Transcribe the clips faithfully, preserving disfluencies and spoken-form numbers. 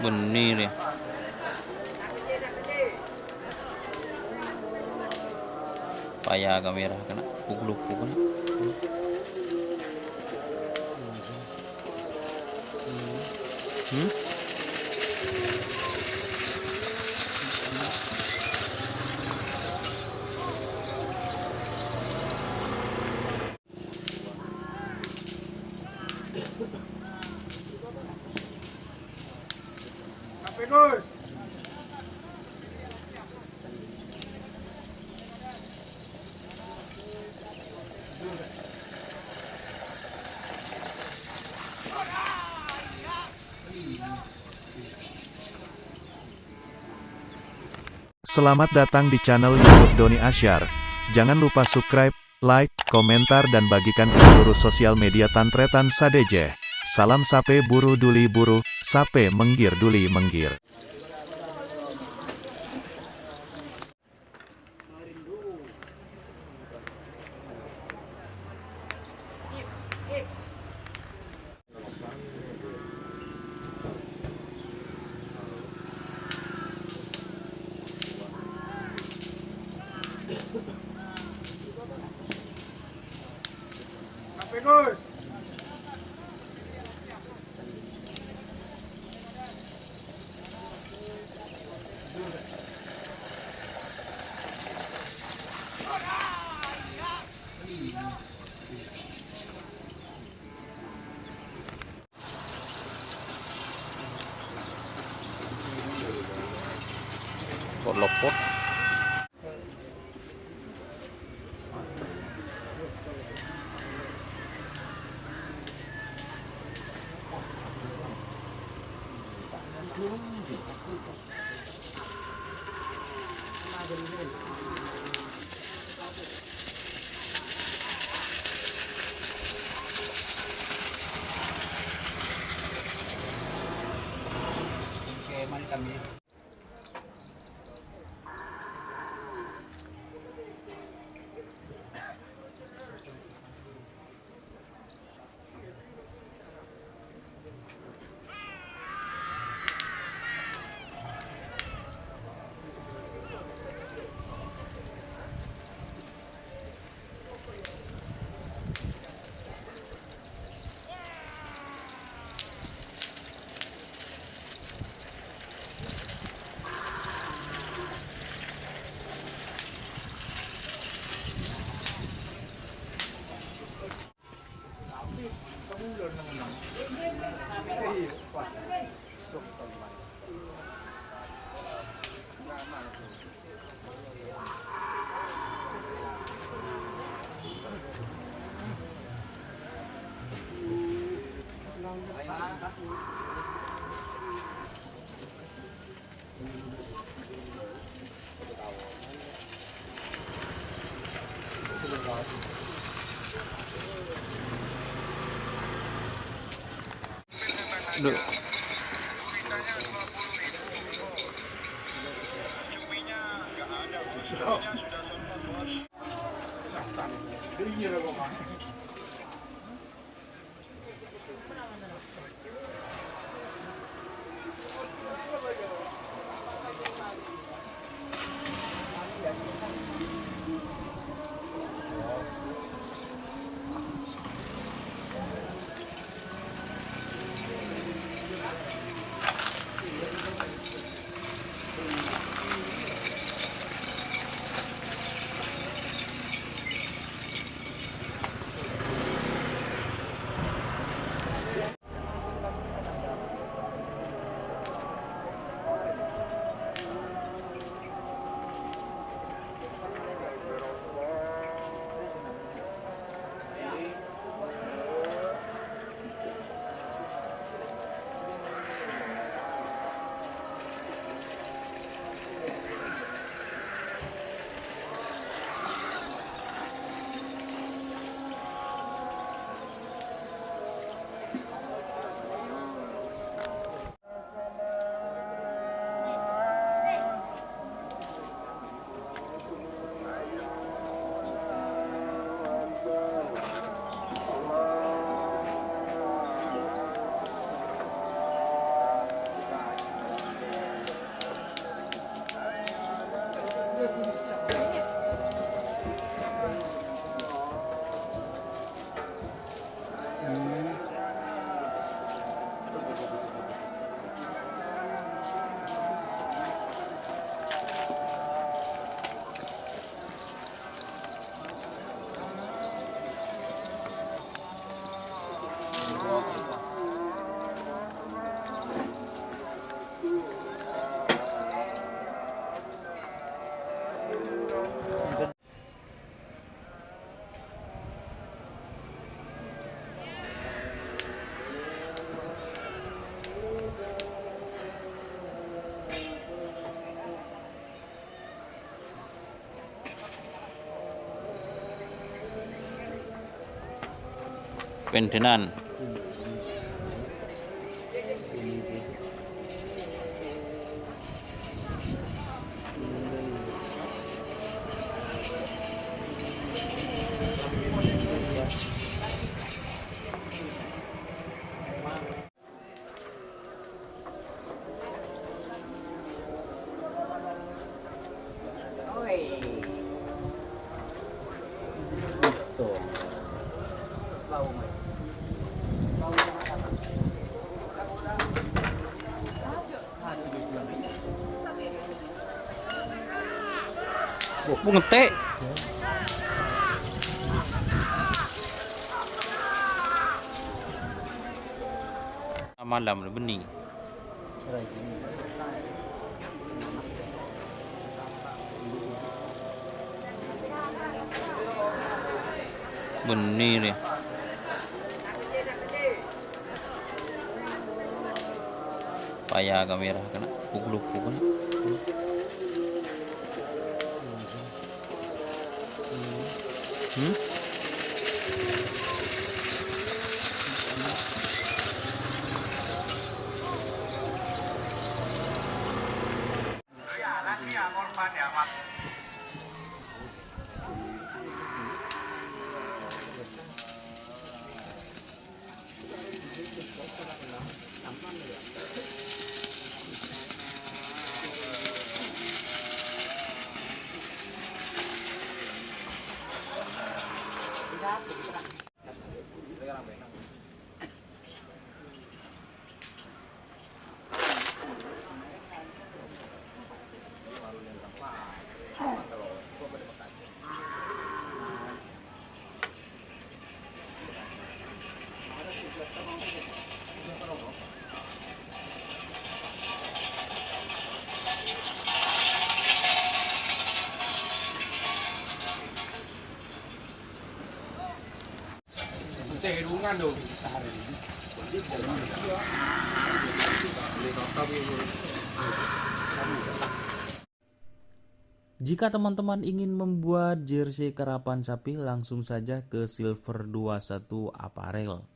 Bânnè rè. Paya kamera kèna, pukul-pukul. Hmm? Selamat datang di channel YouTube Doni Asyar. Jangan lupa subscribe, like, komentar, dan bagikan ke seluruh sosial media tan-tarètan sadhâjâ. Salam sapè buru duli buru, sapè mèngghir duli mèngghir. Kok lopot? Duh. Pendhenan. Wah, bu ngetek. Malam ni, bânnè. Bânnè rè. Paya kamera kèna, pukul-pukul. Hmm? Jika teman-teman ingin membuat jersey karapan sapi, langsung saja ke Silver dua satu Apparel.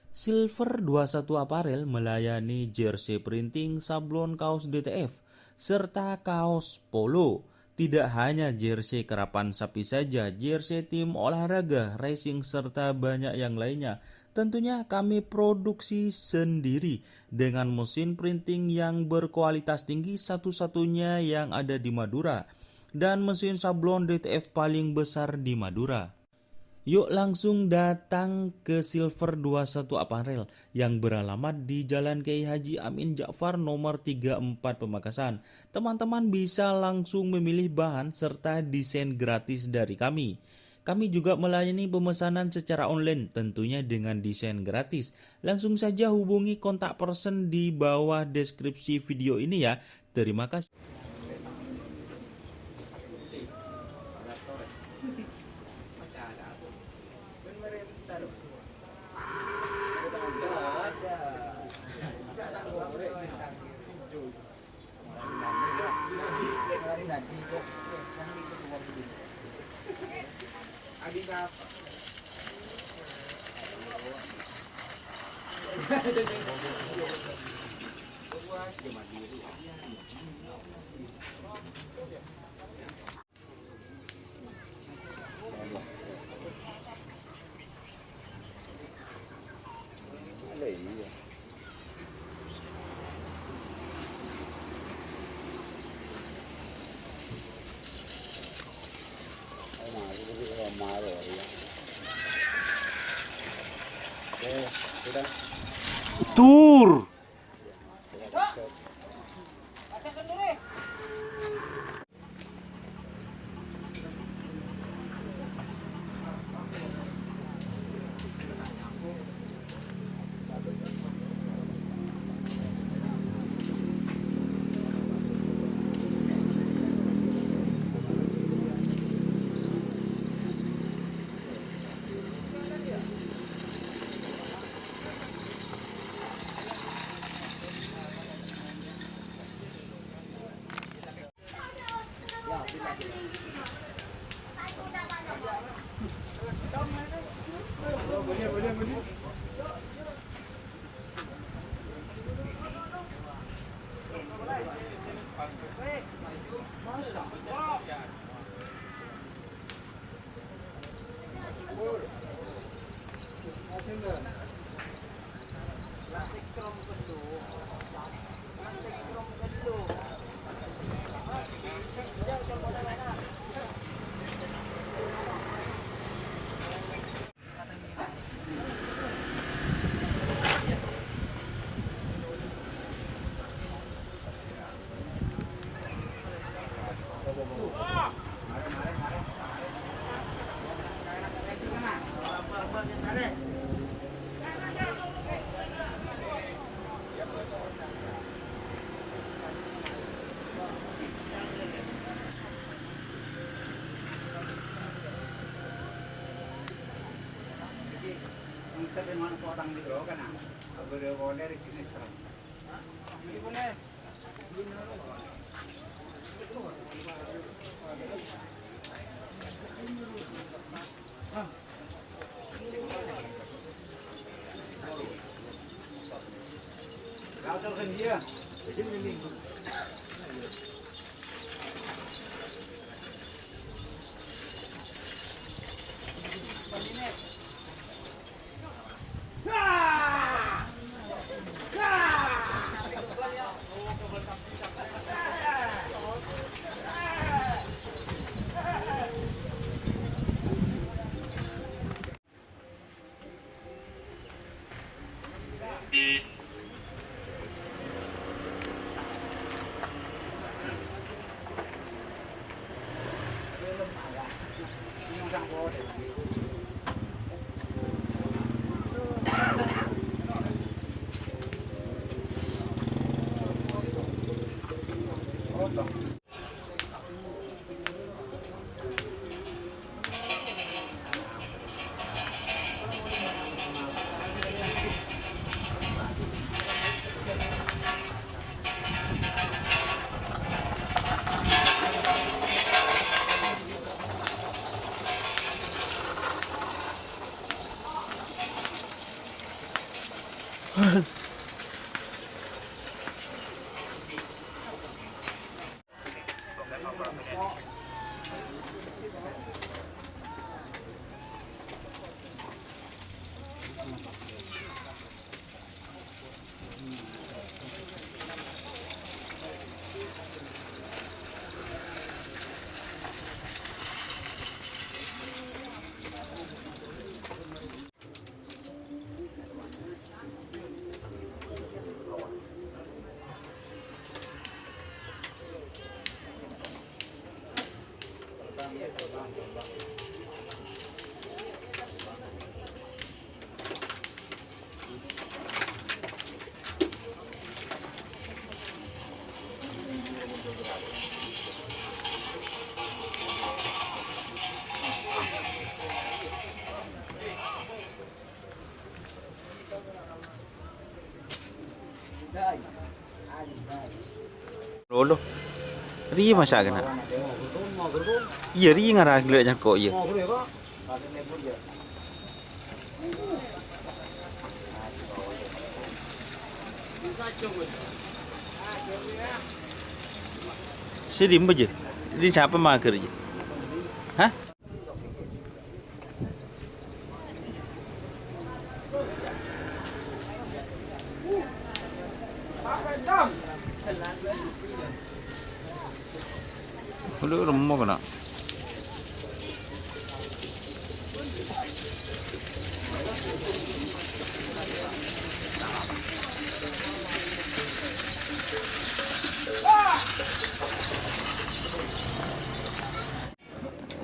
Silver dua satu Apparel melayani jersey printing, sablon kaos D T F, serta kaos polo. Tidak hanya jersey karapan sapi saja, jersey tim olahraga, racing, serta banyak yang lainnya. Tentunya kami produksi sendiri dengan mesin printing yang berkualitas tinggi, satu-satunya yang ada di Madura, dan mesin sablon D T F paling besar di Madura. Yuk langsung datang ke Silver dua satu Apparel yang beralamat di Jalan Kiai Haji Amin Ja'far nomor tiga empat Pamekasan. Teman-teman bisa langsung memilih bahan serta desain gratis dari kami. Kami juga melayani pemesanan secara online, tentunya dengan desain gratis. Langsung saja hubungi kontak person di bawah deskripsi video ini ya. Terima kasih. Tur. Lolo. Ri masa kena. Iya, ri ngara gila nyako, iya. Sè dimma, jâ? Di sapa mager, jâ? Hah? Aduh, remuk kena.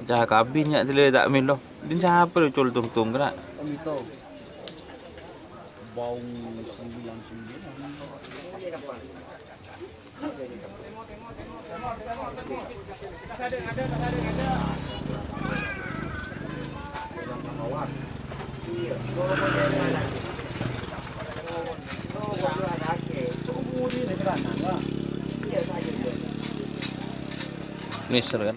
Cah kabin nya' dile ta' mèlo. Din sapa lo col tungtung kena? Om itu. Baung sembilan sembilan. Mister kan?